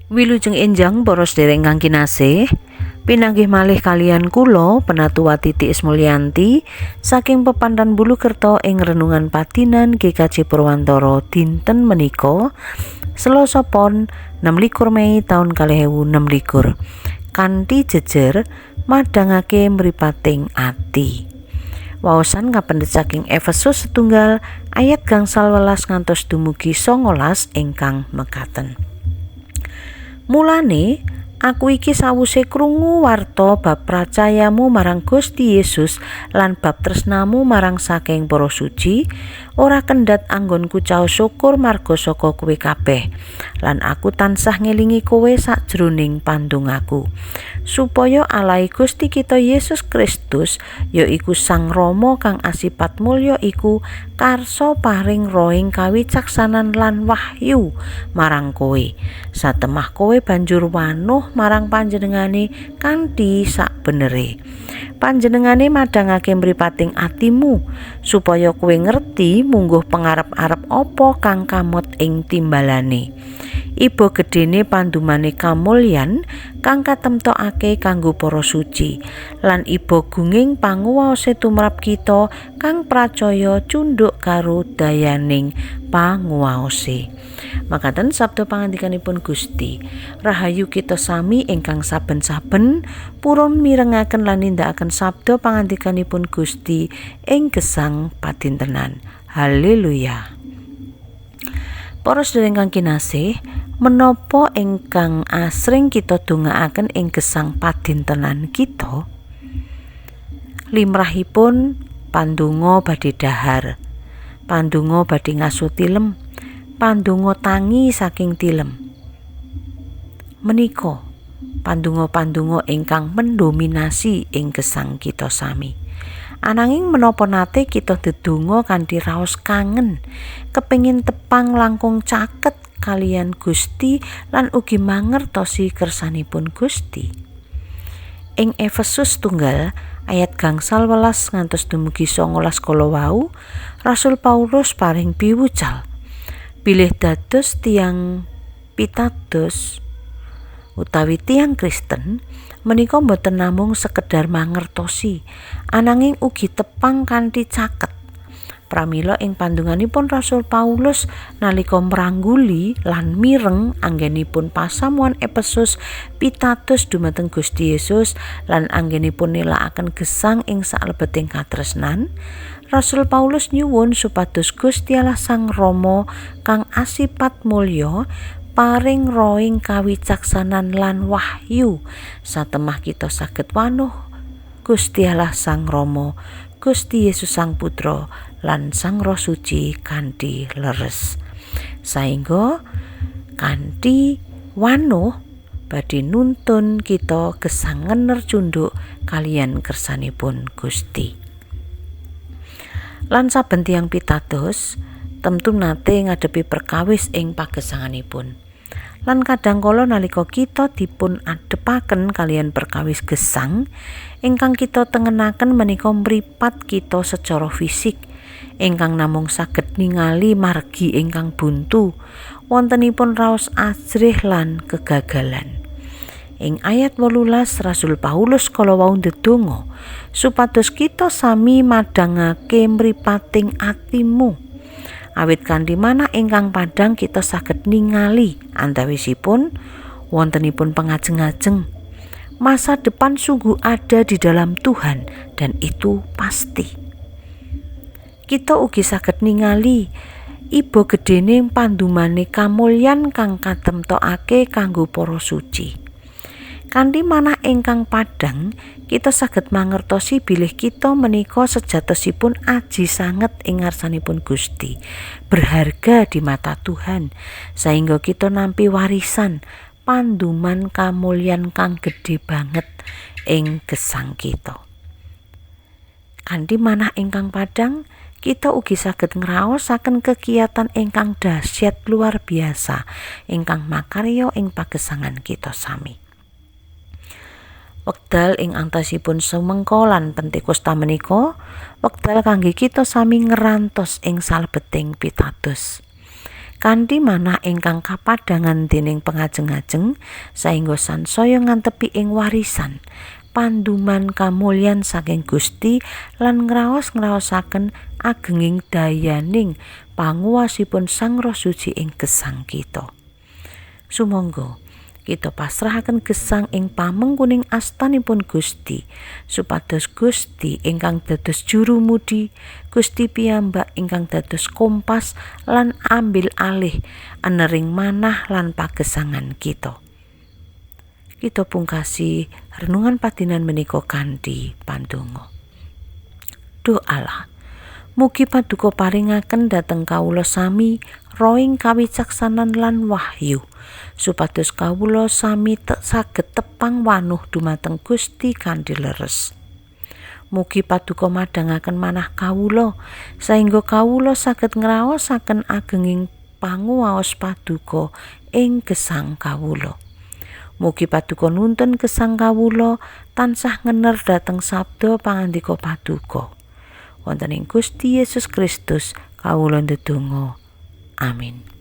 Wilujeng enjang para sedherek ingkang kinasih, pinanggih malih kaliyan kula Penatua Titi Ismulyanti saking Pepandan Bulukerto ing renungan padinan GKJ Purwantara dinten menika Selasa Pon 26 Mei taun 2026 kanthi jejer madhangake mripating ati. Waosan kapendhet saking Efesus setunggal ayat 18 ngantos dumugi 19 ingkang mekaten. Mulane aku iki sawuse krungu warta bab pracayamu marang Gusti Yesus lan bab tresnamu marang saking para suci, ora kendhat anggonku caos syukur marga saka kowe kabeh. Lan aku tansah ngelingi kowe sakjroning pandongaku, supaya Allahe Gusti kita Yesus Kristus, yaiku Sang Rama kang asipat mulya iku, karsa paring rohing kawicaksanan lan wahyu marang kowe, satemah kowe banjur wanuh marang panjenengane kanthi sakbenere. Panjenengane madhangake mripating atimu supaya kowe ngerti mungguh pengarep-arep apa kang kamot ing timbalane. Iba gedene pandumane kamulyan kang katemtokake kanggo para suci lan iba gunging panguwaose tumrap kita kang pracaya cundhuk karo dayaning panguwaose. Makaten sabda pangandikanipun Gusti. Rahayu kita sami ingkang saben-saben purun mirengaken lan nindakaken sabda pangandikanipun Gusti ing gesang padintenan. Haleluya. Para sedherek ingkang kinasih, menapa ingkang asring kita dongaaken ing gesang padintenan kita? Limrahipun pandonga badhe dhahar, pandonga badhe ngasuh tilem, pandonga tangi saking tilem. Menika pandonga-pandonga ingkang mendominasi ing gesang kita sami. Ananging menapa nate kita ndedonga kanthi raos kangen, kepengin tepang langkung caket kaliyan Gusti lan ugi mangertosi kersanipun Gusti. Ing Efesus tunggal ayat 18 ngantos dumugi 19 kala wau, Rasul Paulus paring piwucal bilih dados tiyang pitados utawi tiyang Kristen menika boten namung sekedar mangertosi, ananging ugi tepang kanthi caket. Pramila ing pandonganipun Rasul Paulus nalika mrangguli lan mireng anggenipun pasamuan Efesus pitados dumateng Gusti Yesus lan anggenipun nilakaken gesang ing saklebeting katresnan, Rasul Paulus nyuwun supados Gusti Allah Sang Rama kang asipat mulya paring rohing kawicaksanan lan wahyu satemah kita saged wanuh Gusti Allah Sang Rama, Gusti Yesus Sang Putra lan Sang Roh Suci kanthi leres. Saengga kanthi wanuh badhe nuntun kita gesang ngener cundhuk kaliyan kersanipun Gusti. Lan saben tiyang pitados temtu nate ngadepi perkawis ing pagesanganipun. Lan kadang kala nalika kita dipun adepaken kaliyan perkawis gesang ingkang kita tengenaken menika mripat kita secara fisik ingkang namung saged ningali margi ingkang buntu, wontenipun raos ajrih lan kegagalan. Ing ayat 18 Rasul Paulus kala wau ndedonga supados kita sami madhangake mripating atimu. Awit kanthi manah ingkang padhang kita saged ningali antawisipun wontenipun pengajeng-ajeng. Masa depan sungguh ada di dalam Tuhan dan itu pasti. Kita ugi saged ningali iba gedene pandumane kamulyan kang katemtokake kanggo para suci. Kanthi manah ingkang padhang, kita saged mangertosi bilih kita menika sejatosipun aji sanget ing ngarsanipun Gusti, berharga di mata Tuhan, saengga kita nampi warisan panduman kamulyan kang gedhe banget ing gesang kita. Kanthi manah ingkang padhang, kita ugi saged ngraosaken kegiatan ingkang dahsyat luar biasa ingkang makarya ing pagesangan kita sami. Wekdal ing antasipun Sumengko lan Pentekosta menika wekdal kangge kita sami ngrantos ing salebeting pitados. Kanthi manah ingkang kapadhangan dening pengajeng-ajeng saengga sansaya ngantepi ing warisan panduman kamulyan saking Gusti lan ngraos-ngraosaken agenging dayaning panguwasipun Sang Roh Suci ing gesang kita. Sumangga kita pasrahaken gesang ing pamengkuning astanipun Gusti, supados Gusti ingkang dados juru mudi, Gusti piyambak ingkang dados kompas lan ambil alih enering manah lan pagesangan kita. Kita pungkasi renungan padinan menika kanthi pandonga. Duh Allah, mugi paduka paringaken dhateng kawula sami roing kawicaksanan lan wahyu, supados kawula sami saged tepang wanuh dumateng Gusti kanthi leres. Mugi paduka madhangaken manah kawula saengga kawula saged ngraosaken agenging panguwaos paduka ing gesang kawula. Mugi paduka nuntun gesang kawula tansah ngener dhateng sabda pangandika paduka. Wonten ing Gusti Yesus Kristus kawula ndedonga. Amin.